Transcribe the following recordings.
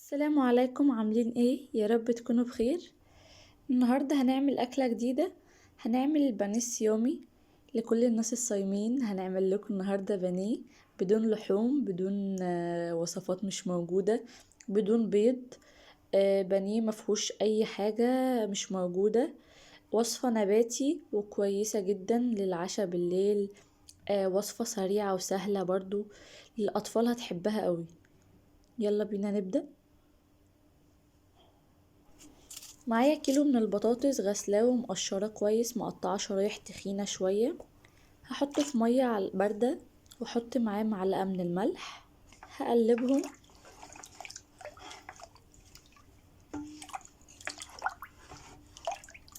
السلام عليكم، عاملين ايه؟ يا رب تكونوا بخير. النهارده هنعمل اكله جديده، هنعمل البانيه الصيامي لكل الناس الصايمين. هنعمل لكم النهارده بانيه بدون لحوم، بدون وصفات مش موجوده، بدون بيض، بانيه مفهوش اي حاجه مش موجوده، وصفه نباتي وكويسه جدا للعشاء بالليل، وصفه سريعه وسهله برضو للاطفال، هتحبها قوي. يلا بينا نبدأ. معايا كيلو من البطاطس غسلاه ومقشراه كويس، مقطعاه شرايح تخينة شوية. هحطه في مية باردة واحط معاه معلقة من الملح، هقلبهم.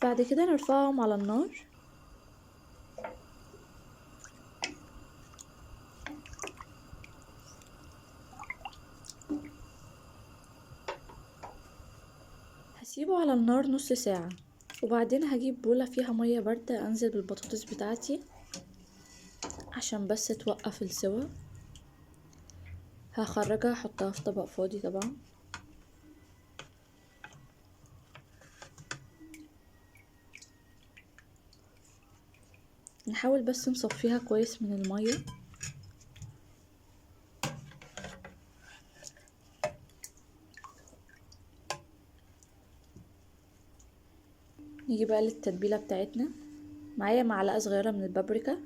بعد كده نرفعهم على النار. هسيبه على النار نص ساعة، وبعدين هجيب بولة فيها مية باردة انزل بالبطاطس بتاعتي عشان بس توقف السوا. هخرجها احطها في طبق فاضي طبعا. نحاول بس نصفيها كويس من المية. نيجي بقى للتتبيلة بتاعتنا. معايا معلقة صغيرة من البابريكا،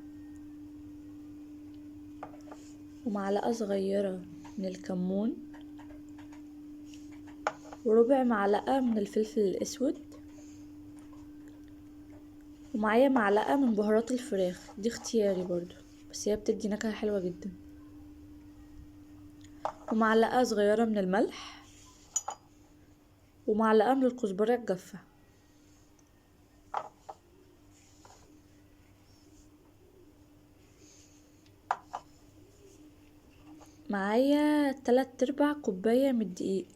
ومعلقة صغيرة من الكمون، وربع معلقة من الفلفل الأسود، ومعايا معلقة من بهارات الفراخ، دي اختياري برضو بس هي بتدي نكهة حلوة جدا، ومعلقة صغيرة من الملح، ومعلقة من الكزبرة الجافة. معايا 3/4 كوباية من الدقيق،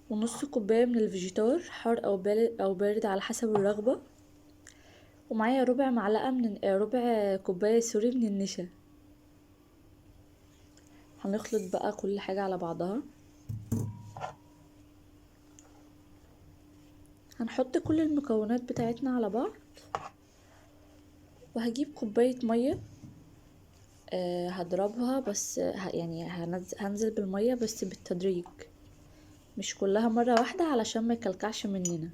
ونص كوباية من الفيجيتار حار أو بارد على حسب الرغبة، ومعايا ربع معلقة من ربع كوباية سوري من النشا. هنخلط بقى كل حاجة على بعضها. هنحط كل المكونات بتاعتنا على بعض، وهجيب كوباية مية، هضربها بس يعني هنزل بالمية بس بالتدريج، مش كلها مرة واحدة علشان ما يكلكعش مننا.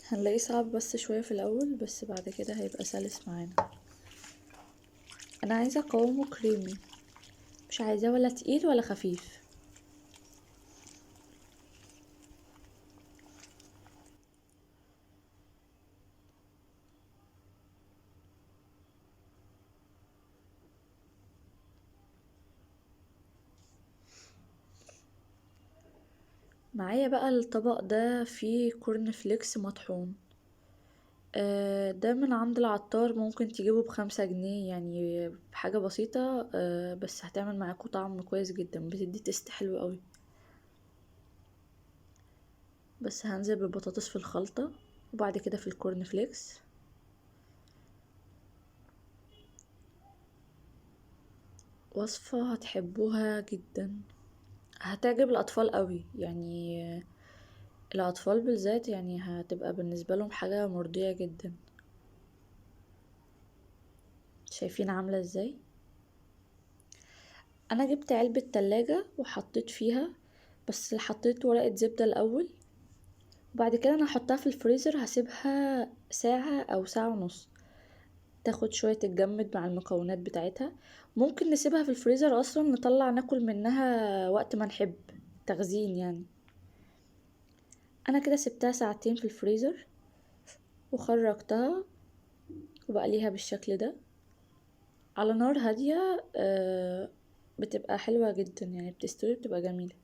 هنلاقيه صعب بس شوية في الأول، بس بعد كده هيبقى سلس معانا. أنا عايزة قوامه كريمي، مش عايزاه ولا تقيل ولا خفيف. معايا بقى الطبق ده فيه كورن فليكس مطحون، ده من عند العطار، ممكن تجيبه ب5 جنيه، يعني بحاجة بسيطة، بس هتعمل معاكوا طعم كويس جدا، بتدي taste حلو قوي. بس هنزل بالبطاطس في الخلطة وبعد كده في الكورن فليكس. وصفة هتحبوها جدا، هتعجب الأطفال قوي، يعني الأطفال بالذات هتبقى بالنسبة لهم حاجة مرضية جدا. شايفين عاملة ازاي؟ انا جبت علبة تلاجة وحطيت فيها، بس حطيت ورقة زبدة الاول، وبعد كده انا هحطها في الفريزر، هسيبها ساعة او ساعة ونص تاخد شوية تتجمد مع المكونات بتاعتها. ممكن نسيبها في الفريزر اصلا، نطلع ناكل منها وقت ما نحب، تخزين يعني. انا كده سبتها ساعتين في الفريزر وخرجتها وبقى ليها بالشكل ده على نار هادية، بتبقى حلوة جدا، بتستوي بتبقى جميلة،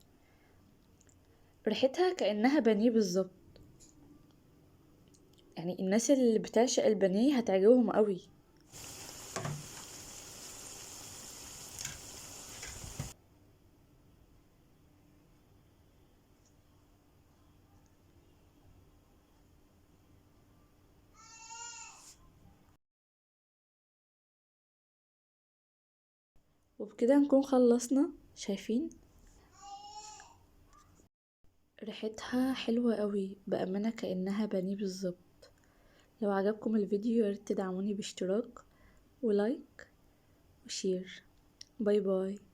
ريحتها كأنها بانيه بالظبط. الناس اللي بتعشق البانيه هتعجبهم قوي. وبكده نكون خلصنا. شايفين ريحتها حلوة قوي بأمانة، كأنها بانيه بالظبط. لو عجبكم الفيديو ياريت تدعموني باشتراك و like و share. bye bye.